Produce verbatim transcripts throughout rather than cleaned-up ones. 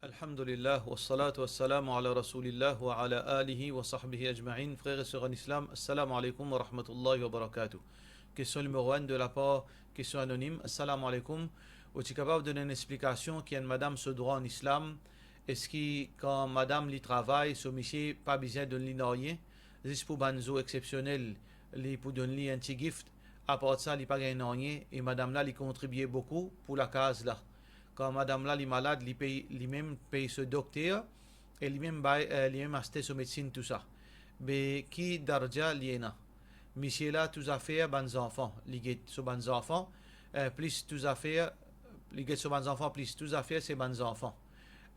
Alhamdulillah, wassalatu wassalamu ala Rasoulillah wa ala alihi wa sahbihi ajmain. Frer e ser an Islam, assalamu alaikum wa rahmatullahi wa barakatuh. Kestion nimero enn de lapar kestion anonim. Assalamu alaikum. Ou ti kapav donn enn explikasion ki enn madam so drwa an Islam? Eski kan madam li travay, so misie pa bizin donn li nanye, zis pou bann zour exsepsionel, li pou donn li enn ti gift, apar sa, li pa gagn nanye, e madam la, li kontribie boukou pou lakaz la. Kan madam la, li malad, li pey, li mem pey so dokter, e li mem bay, eh, li mem aste so medsinn, tou sa. Be ki darja li ena? Misie la, tou zafer bann zanfan, li get so bann zanfan, eh, plis tou zafer, li get so bann zanfan plis, tou zafer se bann zanfan.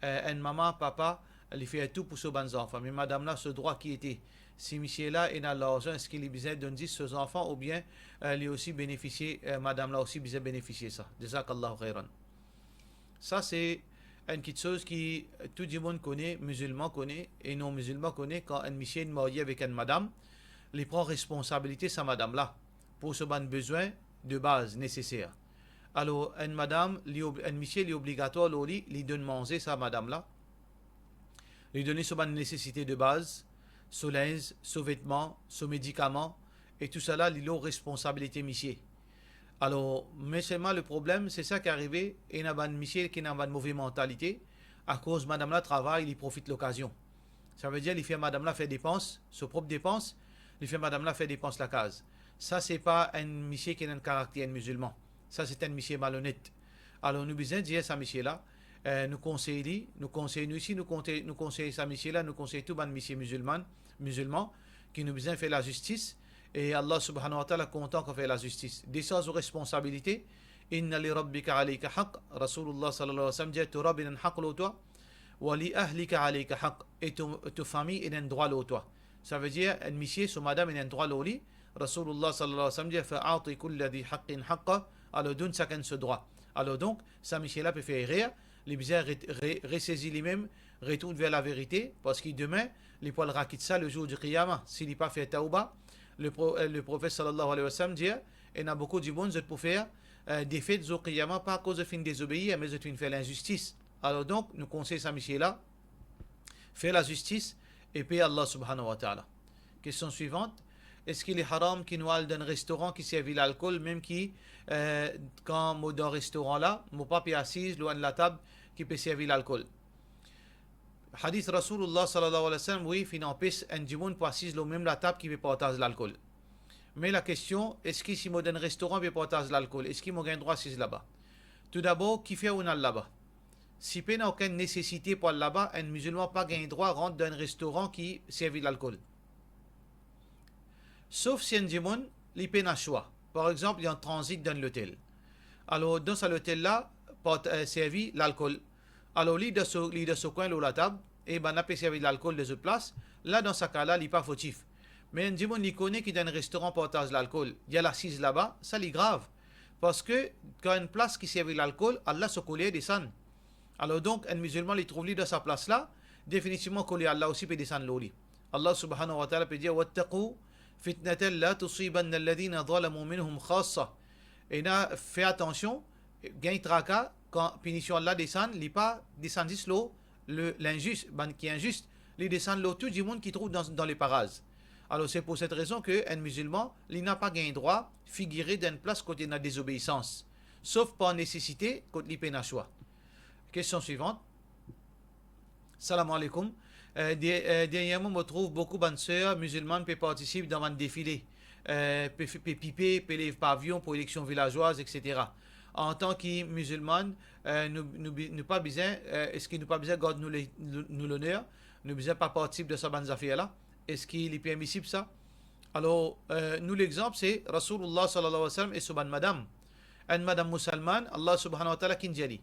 Eh, enn mama, papa, li fer tou pou so bann zanfan. Me madam la, so drwa ki ete, si misie la ena larzan, eski li bizin donn zis so zanfan oubien, eh, li osi benefisie, eh, madam la osi bizin benefisie sa? Jazakallahu khairan. Sa se enn kiksoz ki tou dimoun kone, mizilman kone e non mizilman kone, kan enn misie inn marye avek enn madam, li pran responsabilite sa madam la pou so bann bezwin de baz neseser. Alor, enn madam, li ob-, enn misie, li obligatwar lor li, li donn manze sa madam la, li donn li so bann nesesite de baz, so linz, so vetman, so medikaman, e tousala, li lor responsabilite misie. Alor, me selman leproblem, se sa ki arive, ena bann misie ki ena bann move mantalite, akoz madam la travay, li profit lokazion. Savedir, li fer madam la fer depans, so prop depans, li fer madam la fer depans lakaz. Sa, se pa enn misie ki ena enn karakter enn mizilman. Sa, se enn misie malonet. Alor, nou bizin dir sa misie la, eh, nou konsey li, nou konsey nou isi, nou konte-, nou konsey sa misie la, nou konsey tou bann misie mizilman, mizilman, ki nou bizin fer lazistis, e Allah subhanahu wa ta'ala kontan kan fer lazistis. Desarz ou responsabilite, inna li rabbika alayka haqq, Rasoulillah sallallahu alayhi wa sallam dir, to Rab ena enn haq lor twa, wa li ahlika alayka haqq, e to, to fami ena enn drwa lor twa. Savedir, enn misie, so madam ena enn drwa lor li, Rasoulillah sallallahu alayhi wa sallam dir, fa a'ti kulla dhi haqqin haqqa, alor donn sakenn so drwa. Alor donk, sa misie la pe fer erer, li bizin re-, re-, resezi limem, retourn ver laverite, parski demin, li pou al rakit sa lezour di Qiyama, si li pa fer tawba. Le pro-, eh, le Profet sallallahu alayhi wa sallam dir, ena boukou dimoun, zot pou fer, eh, defet zour Qiyama, pa akoz zot finn dezobeir, me zot finn fer linzistis. Alor donk, nou konsey sa misie la, fer lazistis, e pey Allah subhanahu wa ta'ala. Kestion swivant, eski li haram ki nou al dan enn restoran ki servi lalkol, mem ki, eh, kan mo dan restoran la, mo pa pe asiz lor enn latab ki pe servi lalkol? Hadis Rasoulillah sallallahu alayhi wa sallam, wi, finn anpes enn dimoun pou asiz lor mem latab ki pe partaz lalkol. Me lakestion, eski si mo dan enn restoran pe partaz lalkol, eski mo gagn drwa asiz laba? Toudabor, kifer ou'nn al laba? Si pena okenn nesesite pou al laba, enn mizilman pa gagn drwa rant dan enn restoran ki servi lalkol. Sof si enn dimoun, li pena swa. Par exanp, li an tranzit dan enn lotel. Alor, dan sa lotel la, pa, eh, servi lalkol. Alor, li dan so, li dan so kwin lor latab, e bann la pe servi lalkol dan zot plas, la, dan sa ka la, li pa fotif. Me enn dimoun, li kone ki dan enn restoran partaz lalkol, li al asiz laba, sa li grav. Parski kan enn plas ki servi lalkol, Allah so koler desann. Alor donk, enn mizilman, li trouv li dan sa plas la, definitivman koler Allah osi pe desann lor li. Allah subhanahu wa ta'ala pe dir, wattaqu fitnatan la tusibanna alladhina zalamu minhum khassa. Ena, fer atansion, gagn traka, kan pinision Allah desann, li pa desann zis lor le, linzis, bann ki inzis, li desann lor tou dimoun ki trouv dan, dan leparaz. Alor, se pou set rezon ki enn mizilman, li napa gagn drwa figire dan enn plas kot ena dezobeisans, sof par nesesite, kot li pena swa. Kestion swivant. Salam aleykoum. Eh, de-, eh, dernyerman, mo trouv boukou bann ser mizilman pe partisip dan bann defile, eh, pe fi-, pe pipe, pe lev paviyon pou eleksion vilazwaz, et cetera. Antan ki mizilman, eh, nou, nou bi-, nou pa bizin, eh, eski nou pa bizin gard nou le-, nou, nou loner? Nou bizin pa partisip dan sa bann zafer la? Eski li permisib sa? Alor, eh, nou lexanp se Rasoulillah sallallahu alayhi wa sallam e so bann madam. Enn madam mousalman, Allah subhanahu wa ta'ala ki'nn dir li.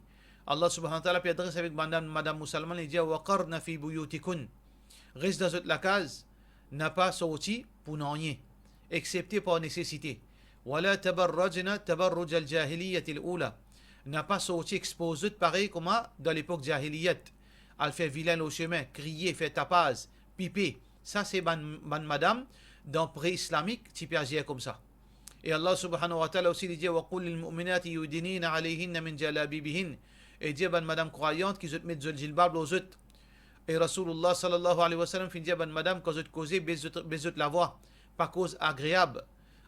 Allah subhanahu wa ta'ala pe adres avek madam, madam mousalman, li dir, waqarna fi buyutikunna. Res dan zot lakaz, napa sorti pou nanye, exsepte par nesesite. Wala tabarrajna tabarrujal jahiliyatil ula. Napa sorti expoz zot parey kouma dan lepok jahiliyat. Al fer vilin lor sime, kriye, fer tapaz, pipe. Sa se bann, bann madam dan pre-islamik ti pe azir koumsa. E Allah subhanahu wa ta'ala osi li dir, wa qul lil mu'minati yudnina alayhinna min jalabibihin. e dir bann madam krwayant ki zot met zot zilbab lor zot. E Rasoulullah sallallahu alayhi wa sallam finn dir bann madam, kan zot koze, bes zot, bes zot lavwa, pa koz agreab.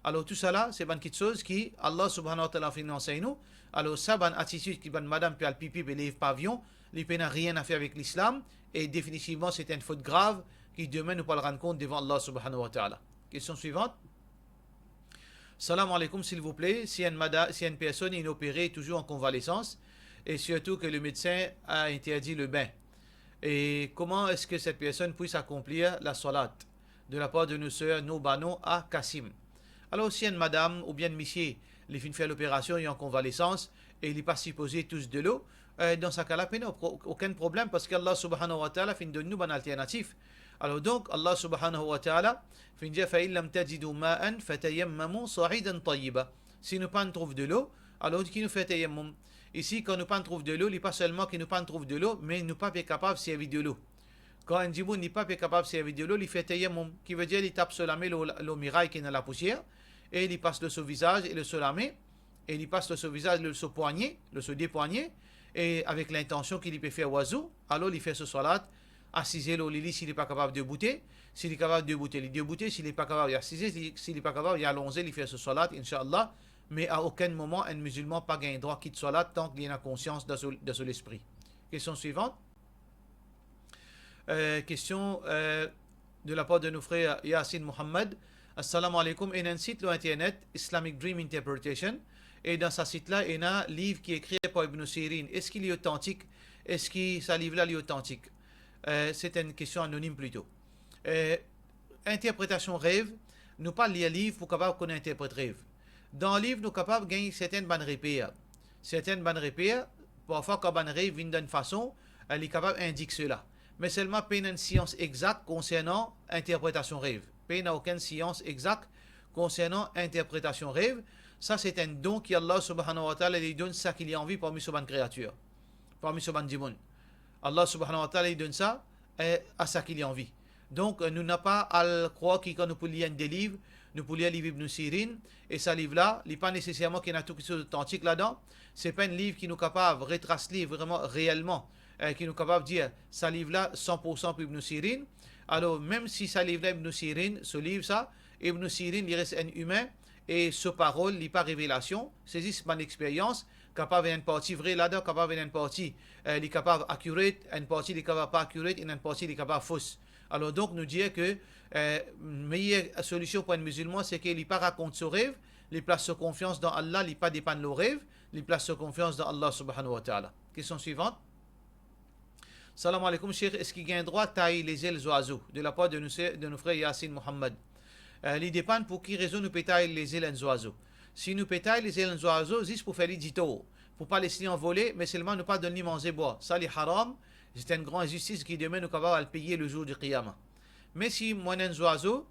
Alor, tousala, se bann kiksoz ki Allah subhanahu wa ta'ala finn ansegn nou. Alor, sa bann atitid ki bann madam pe al pipi, pe lev pavion, li pena nanye a fer avek Lislam, e definitivman, se enn fot grav ki demin nou pou al rann kont devan Allah subhanahu wa ta'ala. Kestion swivant. Salam alaikum, silvouple, si enn mada-, si enn personn inn opere, touzour an konvalesans, e sirtou ke le medsin a interdi le bin, e koman eski set personn puis akonplir la salat? De la par de nou ser Nour Banon a Kasim. Alor, si enn madam oubien enn misie, li finn fer loperasion, li an konvalesans, e li pa sipoze tous delo, eh, dan sa ka la, pena pro-, okenn problem, parski Allah subhanahu wa ta'ala finn donn nou bann alternatif. Alor donk, Allah subhanahu wa ta'ala finn dir, "Fa in lam tajidu ma'an fatayammamu sa'idan tayyiba." Si nou pa'nn trouv delo, alor ki nou fer tayammum. Isi, kan nou pa'nn trouv delo, li pa selman ki nou pa'nn trouv delo, me nou pa pe kapav servi delo. Kan enn dimoun li pa pe kapav servi delo, li fer tayammum, ki vedir li tap so lame lor, lor miray ki ena lapousier, e li pas lor so vizaz e lor so lame, e li pas lor so vizaz, lor so pwagne, lor so de pwagne, e avek lintansion ki li pe fer wazou, alor li fer so salat asize lor lili si li pa kapav deboute. Si li kapav deboute, li deboute. Si li pa kapav, li asize. Si, si li pa kapav, li alonze, li fer so salat, inshallah. Me a okenn moman, enn mizilman pa gagn drwa kit salat tank li ena konsians dan so, dan so lespri. Kestion swivant. Euh, kestion, euh, de la par de nou frer Yasin Mohammad. Assalamu alaikum. Ena enn sit lor internet, Islamic Dream Interpretation, e dan sa sit la, ena liv ki ekrir par Ibn Sirin. Eski li otantik? Eski sa liv la, li otantik? Euh, se enn kestion anonim plito. Euh, interpretasion rev, nou pa lir liv pou kapav konn interpret rev. Dan liv, nou kapav gagn sertenn bann reper. Sertenn bann reper, parfwa kan bann rev vinn dan enn fason, eh, li kapav indik sela. Me selman pena enn sians exak konsernan interpretasion rev. Pena okenn sians exak konsernan interpretasion rev. Sa se enn don ki Allah subhanahu wa ta'ala li donn sa ki li anvi parmi so bann kreatir, parmi so bann dimoun. Allah subhanahu wa ta'ala li donn sa, eh, a sa ki li anvi. Donk, eh, nou napa al krwar ki kan nou pou lir enn de liv, nou pou lir liv Ibn Sirin, e sa liv la, li pa neseserman ki ena tou kiksoz otantik ladan. Se pa enn liv ki nou kapav retras li vreman, reelman, eh, ki nou kapav dir sa liv la san pour san pou Ibn Sirin. Alor, mem si sa liv la Ibn Sirin, so liv sa, Ibn Sirin, li res enn imin, e so parol, li pa revelasion, se zis bann experyans, kapav ena enn parti vre ladan, kapav ena enn parti, eh, li kapav accurate, enn parti li kapav pa accurate, ena enn parti li kapav fos. Alor donk, nou dir ke, eh, meyer solision pou enn mizilman, se ke li pa rakont so rev, li plas so konfians dan Allah, li pa depann lor rev, li plas so konfians dan Allah subhanahu wa ta'ala. Kestion swivant. Salam alaikum, Sheikh, eski gagn drwa tay lezel zwazo? De la par de nou se-, de nou frer Yasin Mohammad. Eh, li depann pou ki rezon nou pe tay lezel enn zwazo. Si nou pe tay lezel enn zwazo zis pou fer li ditor, pou pa les li anvole, me selman nou pa donn li manze bwar, sa li haram, se enn gran inzistis ki demin nou kapav al peye le zour di Qiyama. Me si mo ena enn zwazo,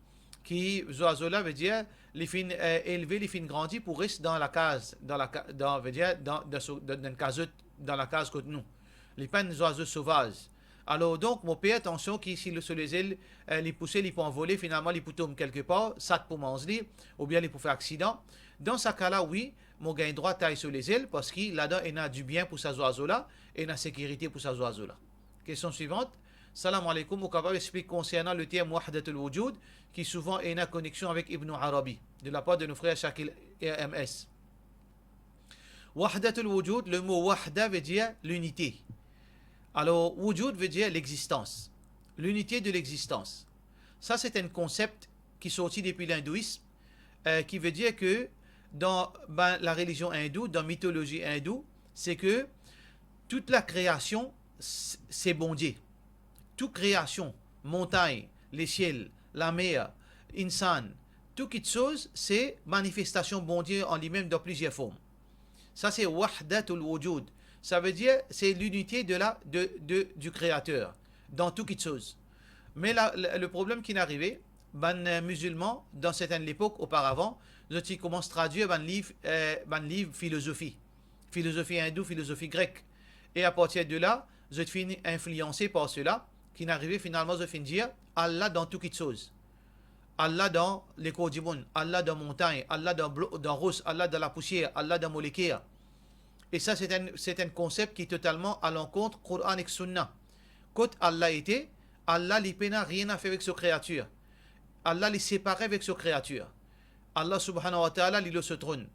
ki zwazo la, vedir, li finn, eh, elve, li finn grandi pou res dan lakaz, dan laka-, dan, vedir, dan, dan so, dan, dan enn kazot, dan lakaz kot nou. Li pa enn zwazo sovaz. Alor donk, mo per, atansion, ki si le, so lezel, eh, li pouse, li pou anvole, finalman li pou tom kelke par, sat pou manz li, oubien li pou fer aksidan. Dan sa ka la, wi, mo gagn drwa tay so lezel, parski ladan ena dibien pou sa zwazo la, ena sekirite pou sa zwazo la. Kestion swivant. Salam alaikum, ou kapav explik konsernan le term wahdatul wujud, ki souvan ena koneksion avek Ibn Arabi, de la par de nou frer Shakil R M S. Wahdatul wujud, le mo wahda vedir linite. Alor, wujud vedir lexistans, linite de lexistans. Sa se enn konsep ki sorti depi lindoism, eh, ki vedir ke dan, ben, larelizion indou, dan mitolozi indou, se ke tout lakreasion, s-, se Bondie. Tou kreasion, montagn, lesiel, lamer, insan, tou kiksoz, se manifestasion Bondie an limem dan plizier form. Sa se wahdatul wujud. Sa vedir se linite de la, de, de, du Créateur dan tou kiksoz. Me la, le, le problem ki'nn arive, bann, eh, mizilman, dan sertenn lepok oparavan, zot ti koumans tradwir bann liv, eh, bann liv filozofi, filozofi indou, filozofi grek. E apartir de la, zot finn inflianse par sela, ki'nn arive finalman zot finn dir, Allah dan tou kiksoz. Allah dan lekor dimoun, Allah dan montagn, Allah dan blo-, dan ros, Allah dan lapousier, Allah dan mo leker. E sa, se enn, se enn konsep ki totalman a lankont Koran ek Sunna. Kot Allah ete, Allah li pena rien a fer avek so kreatir. Allah li separe avek so kreatir. Allah subhanahu wa ta'ala li lor so tronn.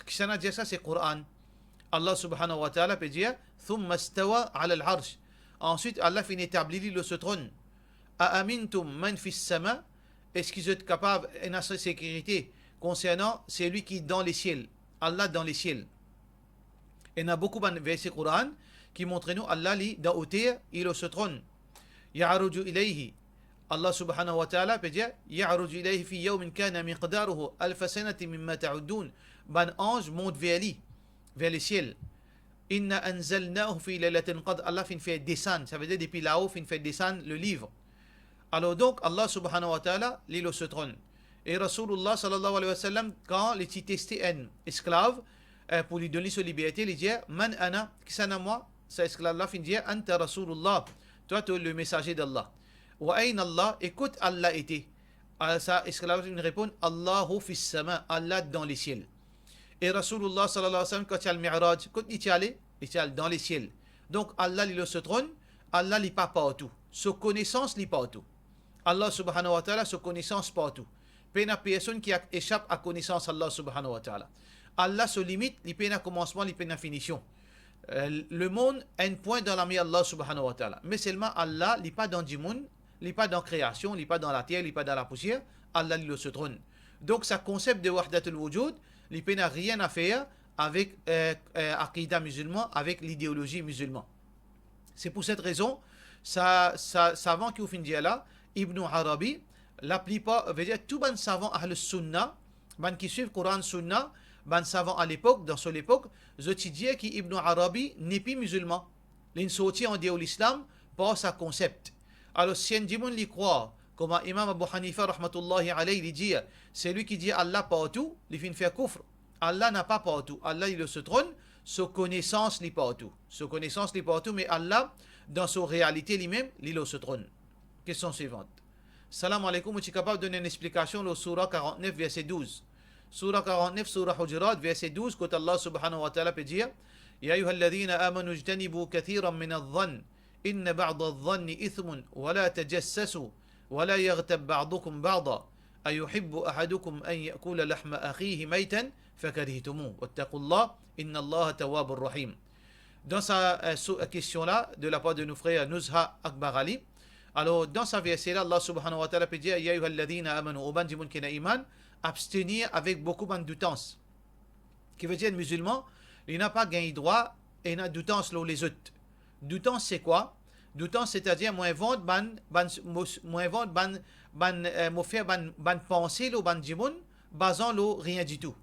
Kisannla dir sa? Se Koran. Allah subhanahu wa ta'ala pe dir, "Thumma stawa ala al-arsh." Answit, Allah finn etabli li lor so tronn. "A amintum man fis sama?" Eski zot kapav ena sekirite konsernan selwi ki dan lesiel? Allah dan lesiel. Ena boukou bann verse Koran ki montre nou Allah li dan oter, li lor so tronn. Ya'ruju ilayhi. Allah subhanahu wa ta'ala pe dir, "Ya'ruju ilayhi fi yawmin kana miqdaruhu alfa sanatin mimma ta'uddun." Bann anz mont ver li, ver lesiel. "Inna anzalnahu fi laylatil qadr." Allah finn fer desann, savedir depi lao finn fer desann leliv. Alor donk, Allah subhanahu wa ta'ala, li lor so tronn. E Rasoulullah sallallahu alayhi wa sallam, kan li ti teste enn esklav, eh, pou li donn li so liberte, li dir, "Man ana?" Kisannla mwa? Sa esklav la finn dir, "Anta Rasoulullah." Twa, to le mesaze d'Allah. "Wa ayna Allah?" E kot Allah ete? Ah, sa esklav la finn reponn, "Allahu fis sama." Allah dan lesiel. E Rasoulullah sallallahu alayhi wa sallam, kan ti al Mi'raj, kot li ti ale? Li ti al dan lesiel. Donk, Allah li lor so tronn, Allah li pa partou. So konesans li partou. Allah subhanahu wa ta'ala, so konesans partou. Pena personn ki a-, esap a konesans Allah subhanahu wa ta'ala. Allah so limit, li pena koumansman, li pena finision. Eh, lemond enn pwin dan lame Allah subhanahu wa ta'ala. Me selman Allah, li pa dan dimoun, li pa dan kreasion, li pa dan later, li pa dan lapousier, Allah li lor so tronn. Donk, sa konsep de wahdatul wujud, li pena rien a fer avek, eh, eh, akida mizilman, avek lideolozi mizilman. Se pou set rezon, sa, sa savan ki ou finn dir la, Ibn Arabi, laplipar, vedir tou bann savan Ahlus Sunna, bann ki swiv Koran Sunna, bann savan a lepok, dan so lepok, zot ti dir ki Ibn Arabi nepi mizilman. Linn sorti andeor Lislam par sa konsep. Alor, si enn dimoun li krwar, kouma Imam Abu Hanifa rahmatullahi alayh li dir, selwi ki dir Allah partou, li finn fer koufr. Allah napa partou, Allah li lor so tronn, so konesans li partou. So konesans li partou, me Allah, dan so realite limem, li lor so tronn. Kestion swivant. Salam aleykoum, ou ti kapav donn enn explikasion lor Soura karant-nef, verse douz? Soura karant-nef, Soura Hujurat, verse douz, kot Allah subhanahu wa ta'ala pe dir, "Ya ayyuhalladhina amanu ijtanibu kathiran minadh-dhann, inna ba'dadh-dhanni ithmun, wa la tajassasu, wa la yaghtab ba'dukum ba'da, ayuhibbu ahadukum an ya'kula lahma akhihi maytan fakarihtumuh, wattaqullah, innallaha tawwabur rahim." Dan sa, eh, so, eh, kestion la, de lapar de nou frer Nuzha Akbar Ali. Alor, dan sa verse la, Allah subhanahu wa ta'ala pe dir, "Ya ayyuhalladhina amanu", o bann dimoun ki ena iman, abstenir avek boukou bann doutans. Ki vedir enn mizilman, li napa gagn drwa ena doutans lor lezot. Doutans se kwa? Doutans, setadir mo invant bann, bann, mo, mo invant bann, bann, eh, mo fer bann, bann panse lor bann dimoun, bazan lor rien ditou.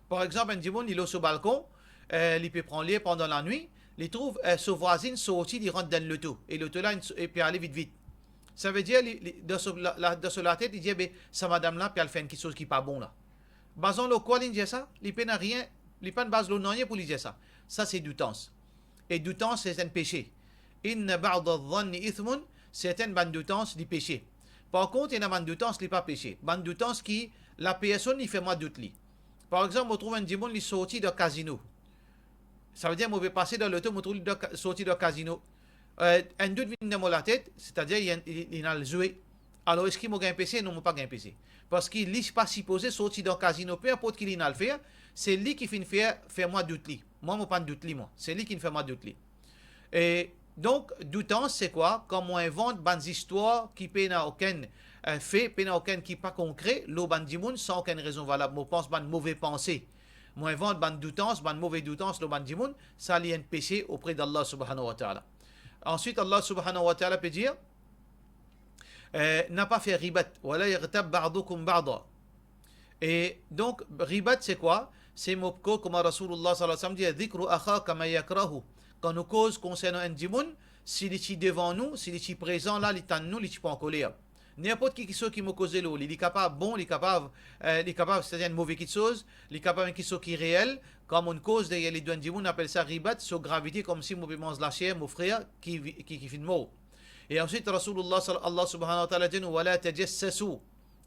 Par exanp, enn dimoun, li lor so balkon, eh, li pe pran ler pandan lanwit, li trouv, eh, so vwazinn sorti, li rant dan loto, e loto la, inn so-, e pe ale vit vit. Savedir, li, li, dan so, la, la, dan so latet, li dir, "Be, sa madam la pe al fer enn kiksoz ki pa bon la." Bazan lor kwa linn dir sa? Li pena rien, li pa'nn baz lor nanye pou li dir sa. Sa se doutans. E doutans, se enn pese. Inna ba'dadh-dhanni ithmun, sertenn bann doutans, li pese. Par kont, ena bann doutans, li pa pese. Bann doutans ki, lapersonn, li fer mwa dout li. Par exanp, mo trouv enn dimoun, li sorti dan kazino. Savedir, mo pe pase dan loto, mo trouv li dan ka-, sorti dan kazino. Eh, enn dout vinn dan mo latet, setadir, li, li, li inn al zwe. Alor, eski mo gagn pese? Non, mo pa gagn pese. Parski li pa sipoze sorti dan kazino, pe inport ki li inn al fer, se li ki finn fer, fer mwa dout li. Mwa, mo pa'nn dout li, mwa. Se li ki finn fer mwa dout li. E donk, doutans, se kwa? Kan mo invant bann zistwar ki pena okenn, eh, fe, pena okenn ki pa konkre, lor bann dimoun, san okenn rezon valab. Mo pans bann move panse. Mo invant bann doutans, bann move doutans lor bann dimoun, sa li enn pese opre d'Allah subhanahu wa ta'ala. Answit, Allah subhanahu wa ta'ala pe dir, eh, napa fer ribat, "Wa la yaghtab ba'dukum ba'da." E donk, ribat, se kwa? Se mo ko-, kouma Rasoulullah sallallahu alayhi wa sallam dir, "Dhikru akhaka ma yakrahu." Kan nou koz konsernan enn dimoun, si li ti devan nou, si li ti prezan la, li tann nou, li ti pran koler. Ninport ki kiksoz ki mo koze lor li, li kapav bon, li kapav, eh, li kapav se enn move kiksoz, li kapav enn kiksoz ki reel, kan mo'nn koz deryer ledo enn dimoun, apel sa ribat, so gravite koumsi mo pe manz laser mo frer ki vi-, ki, ki finn mor. E answit, Rasoulullah sal-, Allah subhanahu wa ta'ala dir nou, "Wa la tajassasu."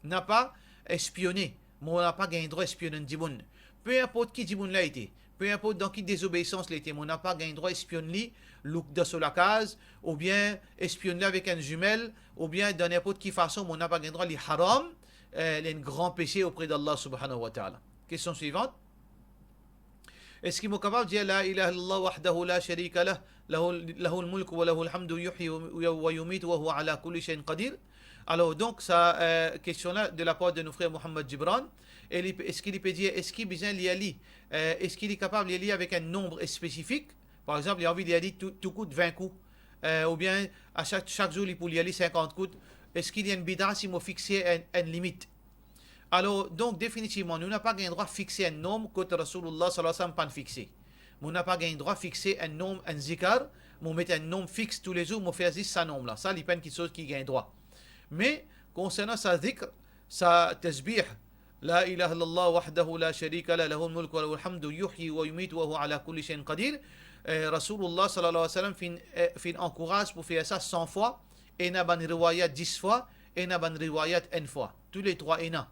Napa espione, mo napa gagn drwa espionn enn dimoun. Pe inport ki dimoun la ete, Pe inport dan ki dezobeisans li ete, mo napa gagn drwa espionn li, louk dan so lakaz, oubien espionn li avek enn zimel, oubien dan ninport ki fason, mo napa gagn drwa, li haram, eh, li enn gran pese opre d'Allah subhanahu wa ta'ala. Kestion swivant. Eski mo kapav dir la ilaha illallah wahdahu la sharika lah, lahul, lahul mulku wa lahul hamdu, yuhyi wa, wa, wa yumitu wa huwa ala kulli shay'in qadir? Alor, donk, sa, eh, kestion la, de lapar de nou frer Mohammad Gibran, e li pe, eski li pe dir, eski bizin lir li, eh, eski li kapav lir li avek enn nonb spesifik? Par exanp, li anvi lir li tou, tou kout vin kou, eh, oubien a sak, sak zour li pou lir li sinkant kout. Eski li enn bida si mo fixe enn, enn limit? Alor, donk, definitivman, nou napa gagn drwa fixe enn nonb kot Rasoulillah sallallahu alayhi wa sallam pa'nn fixe. Mo napa gagn drwa fixe enn nonb, enn zikar, mo met enn nonb fix toulezour, mo fer zis sa nonb la. Sa, li pa enn kiksoz ki gagn drwa. Me, konsernan sa zikr, sa tasbih, la ilaha illallah wahdahu la sharika lah, lahul mulku wa lahul hamdu, yuhyi wa yumitu wa huwa ala kulli shay'in qadir, eh, Rasoulillah sallallahu alayhi wa sallam finn, eh, finn ankouraz pou fer sa san fwa, ena bann riwayat dis fwa, ena bann riwayat enn fwa. Touletrwa ena.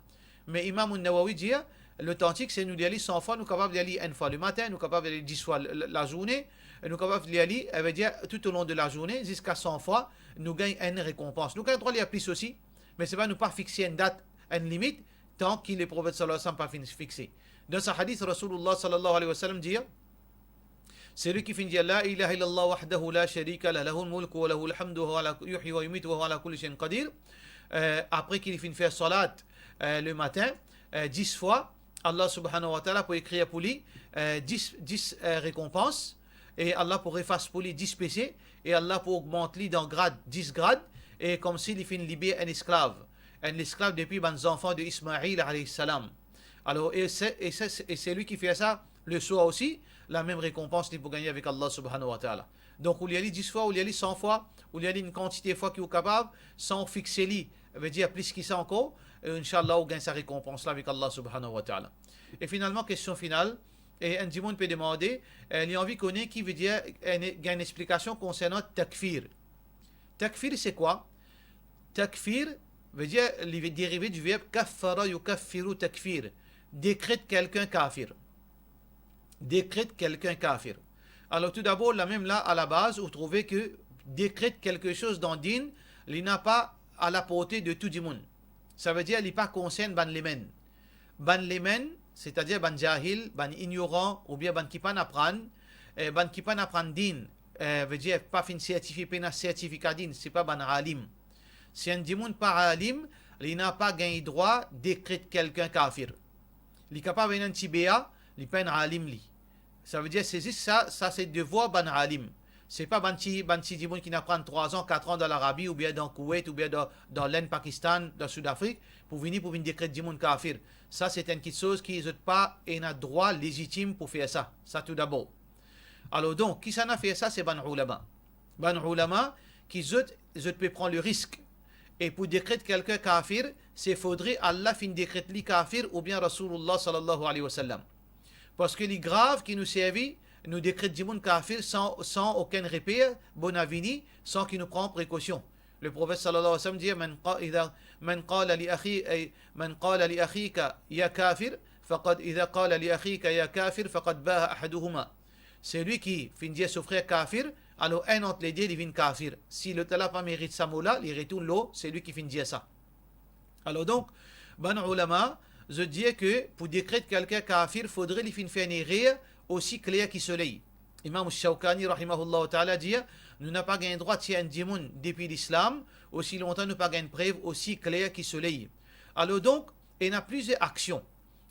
Me Imam An-Nawawi dir, lotantik, se nou lir li san fwa, nou kapav lir li enn fwa lematin, nou kapav lir li dis fwa l-, l-, lazourne, nou kapav lir li, eh, vedir, toutalong de lazourne, ziska san fwa, nou gagn enn rekonpans. Nou gagn drwa lir plis osi, me seba nou pa fixe enn dat, enn limit, tan ki Leprofet sallallahu alayhi wa sallam pa finn fixe. Dan sa hadis, Rasoulillah sallallahu alayhi wa sallam dir, selwi ki finn dir la ilaha illallah wahdahu la sharika lah, lahul mulku wa lahul hamdu wa huwa ala, yuhyi wa yumitu wa huwa ala kulli shay'in qadir, eh, apre ki li finn fer salat, eh, lematin, eh, dis fwa, Allah subhanahu wa ta'ala pou ekrir pou li, eh, dis, dis, eh, rekonpans, e Allah pou efas pou li dis pese, e Allah pou ogmant li dan grad, dis grad, e koumsi li finn liber enn esklav, enn esklav depi bann zanfan de Ismail alayhi salam. Alor, e se, e se, e selwi ki fer sa leswar osi, lamem rekonpans li pou gagne avek Allah subhanahu wa ta'ala. Donk, ou lir li dis fwa, ou lir li san fwa, ou lir li enn kantite fwa ki ou kapav, san ou fixe li, vedir plis ki sa ankor, e inshallah, ou gagn sa rekonpans la avek Allah subhanahu wa ta'ala. E finalman, kestion final, e enn dimoun pe demande, eh, li anvi kone ki vedir, eh, ne-, gagn enn explikasion konsernan takfir. Takfir, se kwa? Takfir vedir, li ve-, derive du verb kaffara yukaffiru takfir, dekret kelkenn kafir. Dekret kelkenn kafir. Alor, toudabor, lamem la, alabaz, ou trouve ke dekret kelke soz dan din, li napa a laporte de tou dimoun. Sa vedir, li pa konsern bann lemenn. Bann lemenn, setadir bann jahil, bann ignoran, oubien bann ki pa'nn aprann, eh, bann ki pa'nn aprann din, eh, vedir pa finn sertifie, pena sertifika din, se pa bann alim. Si enn dimoun pa alim, li napa gagn drwa dekret kelkenn kafir. Li kapav ena enn ti B A, li pa enn alim li. Sa vedir, se zis sa, sa se devwar bann alim. Se pa bann ti, bann ti dimoun ki finn aprann trwa an, kat an dan Larabi, oubien dan Kowet, oubien dan, dan Lenn, Pakistan, dan Soudafrik, pou vini, pou vinn dekret dimoun kafir. Sa, se enn kiksoz ki zot pa ena drwa lezitim pou fer sa. Sa toudabor. Alor donk, kisannla fer sa, se bann oulama. Bann oulama ki zot, zot pe pran le risk. E pou dekret kelkenn kafir, se fodre Allah finn dekret li kafir oubien Rasoulillah sallallahu alayhi wa sallam. Parski li grav ki nou servi, nou dekret dimoun kafir san, san okenn reper, bona vini, san ki nou pran prekosion. Leprofet sallallahu alayhi wa sallam dir, "Man qa-, idha, man qala li akhi, ay, man qala li akhika ya kafir, faqad, idha qala li akhika ya kafir, faqad baha ahaduhuma." Selwi ki finn dir so frer kafir, alor enn ant lede li vinn kafir. Si lotla pa merit sa mo la, li retourn lor selwi ki finn dir sa. Alor donk, bann oulama, zot dir ke pou dekret kelkenn kafir, fodre li finn fer enn erer osi kler ki soley. Imam Shawkani, rahimahullah ta'ala, dir, nou napa gagn drwa tir enn dimoun depi lislam, osi lontan nou pa gagn prev osi kler ki soley. Alor donk, ena plizier aksion.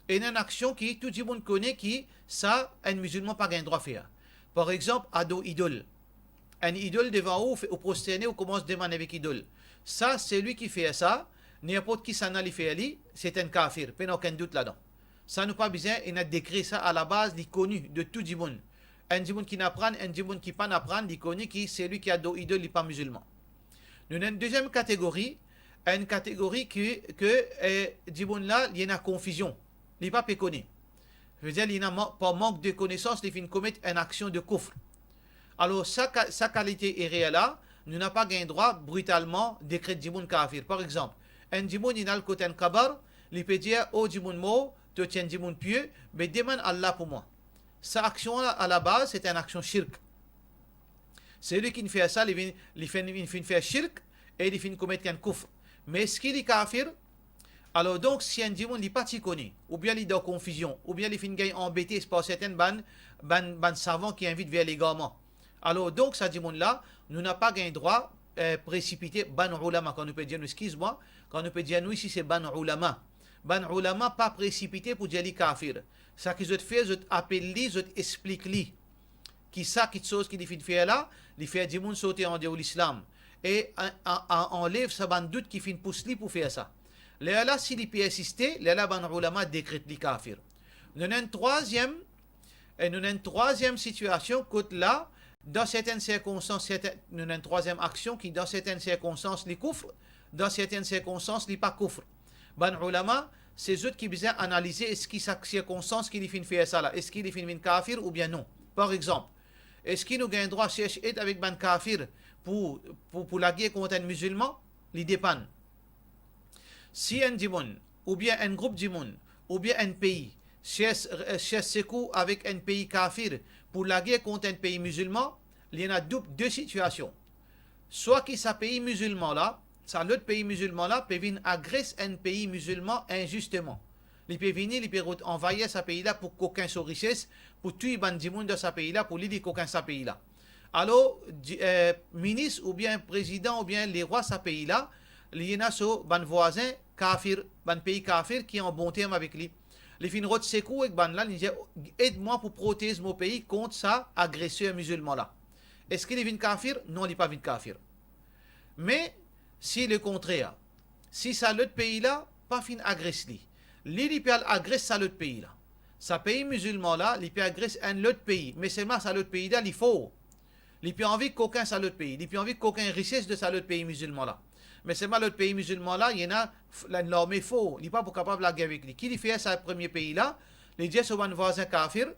Ena enn aksion ki tou dimoun kone ki sa, enn mizilman pa gagn drwa fer. Par exanp, ador idol. Enn idol devan ou, ou prosterne, ou koumans demann avek idol. Sa, selwi ki fer sa, ninport kisannla li fer li, se enn kafir, pena okenn dout ladan. Sa, nou pa bizin ena dekre sa, alabaz, li koni de tou dimoun. Enn dimoun ki finn aprann, enn dimoun ki pa'nn aprann, li kone ki selwi ki ador idol, li pa mizilman. Nou ena enn deziem kategori, enn kategori ki, ke, eh, dimoun la, li ena konfizion. Li pa pe kone. Vedir, li ena man-, par mank de konesans, li finn komet enn aksion de koufr. Alor, sa ka-, sa kalite erer la, nou napa gagn drwa britalman dekret dimoun kafir. Par exanp, enn dimoun, li al kot enn kabar, li pe dir, "O dimoun mor, to ti enn dimoun pie, be demann Allah pou mwa." Sa aksion la, a la baz, se enn aksion shirk. Seki finn fer sa, li finn, li finn, li finn fer shirk e li finn komet enn koufr. Me eski li kafir? Alor donk, si enn dimoun li pa ti kone, oubien li dan konfizion, oubien li finn gagn anbete par sertin bann, bann, bann savan ki invit ver legarman, alor donk, sa dimoun la, nou napa gagn drwa, eh, presipite bann oulama, kan nou pe dir nou, eskiz mwa, kan nou pe dir nou isi se bann oulama. Bann oulama pa presipite pou dir li kafir. Sa ki zot fer, zot apel li, zot explik li ki sa kiksoz ki li finn fer la, li fer dimoun sorti andeor Lislam. E a-, a-, a-, anlev sa bann dout ki finn pous li pou fer sa. Lerla, si li persiste, lerla bann oulama dekret li kafir. Nou ena enn trwaziem, e nou ena enn trwaziem sitiasion kot la, dan sertin sirkonstans, sertin, nou ena enn trwaziem aksion ki, dan sertin sirkonstans, li koufr, dan sertin sirkonstans, li pa koufr. Bann oulama, se zot ki bizin analize eski sa sirkonstans ki li finn fer sa la, eski li finn vinn kafir oubien non. Par exanp, eski nou gagn drwa sers ed avek bann kafir pou, pou, pou lager kont enn mizilman? Li depann. Si enn dimoun, oubien enn group dimoun, oubien enn pei, sers, eh, sers sekour avek enn pei kafir pou lager kont enn pei mizilman, li ena doub, de sitiasion. Swa ki sa pei mizilman la, sa lot pei mizilman la pe vinn agres enn pei mizilman inzisteman. Li pe vini, li pe rod anvayir sa pei la pou kokin so rises, pou touy bann dimoun dan sa pei la, pou li, li kokin sa pei la. Alor, di-, eh, minis oubien prezidan oubien lerwa sa pei la, li ena so bann vwazin kafir, bann pei kafir ki an bon term avek li. Li finn rod sekour ek bann la, li dir, "Ed mwa pou protez mo pei kont sa agreser mizilman la." Eski li vinn kafir? Non, li pa vinn kafir. Me si lekontrer, si sa lot pei la pa finn agres li, li, li pe al agres sa lot pei la. Sa pei mizilman la, li pe agres enn lot pei, me selman sa lot pei la, li for. Li pe anvi kokin sa lot pei, li pe anvi kokin rises de sa lot pei mizilman la. Me selman lot pei mizilman la, li ena f-, enn larme for, li pa pou kapav lager avek li. Ki li fer sa premie pei la? Li dir so bann vwazin kafir,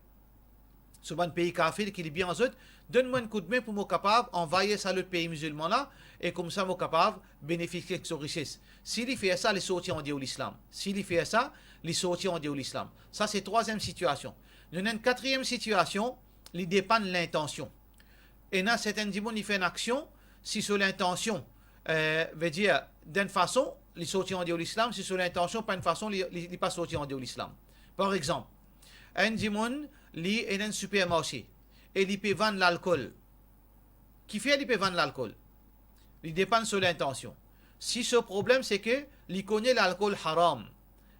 so bann pei kafir ki li bien zot, donn mwa enn koudme pou mo kapav anvayir sa lot pei mizilman la, e koumsa mo kapav benefisie so rises. Si li fer sa, li sorti andeor Lislam. Si li fer sa, li sorti andeor Lislam. Sa se trwaziem sitiasion. Nou ena enn katriem sitiasion, li depann lintansion. Ena sertin dimoun, li fer enn aksion, si so lintansion, eh, vedir, d'enn fason, li sorti andeor Lislam, si so lintansion pa enn fason, li, li, li pa sorti andeor Lislam. Par exanp, enn dimoun, li ena enn sipermarse e li pe vann lalkol. Kifer li pe vann lalkol? Li depann so lintansion. Si so problem se ke li kone lalkol haram,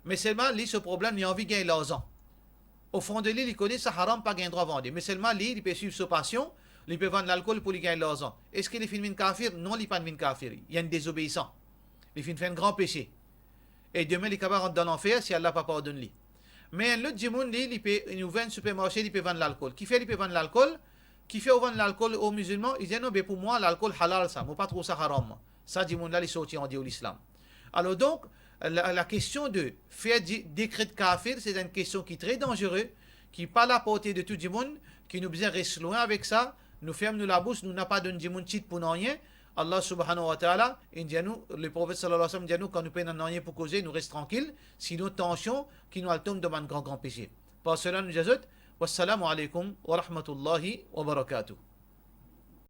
me selman li, so problem, li anvi gagn larzan. Ofon de li, li kone sa haram, pa gagn drwa vande. Me selman li, li pe swiv so pasion, li pe vann lalkol pou li gagn larzan. Eski li finn vinn kafir? Non, li pa vinn kafir. Li enn dezobeisan. Li finn fer enn gran pese. E demin li kapav rant dan lanfer si Allah pa pardonn li. Me enn lot dimoun, li, li pe, li ouver enn sipermarse, li pe vann lalkol. Kifer li pe vann lalkol? Kifer ou vann lalkol o mizilman? Li dir, "Non, be pou mwa, lalkol halal sa, mo pa trouv sa haram, mwa." Sa dimoun la, li sorti andeor Lislam. Alor donk, la, la kestion de fer di-, dekret kafir, se enn kestion ki tre danzere, ki pa laporte de tou dimoun, ki nou bizin res lwin avek sa, nou ferm nou labous, nou napa donn dimoun tit pou nanye. Allah subhanahu wa ta'ala, inn dir nou, Leprofet sallallahu alayhi wa sallam dir nou, kan nou pena nanye pou koze, nou res trankil, sinon, atansion, ki nou al tom dan bann gran, gran pese. Par sela, nou dir zot, wassalamu alaykum wa rahmatullahi wa barakatuh.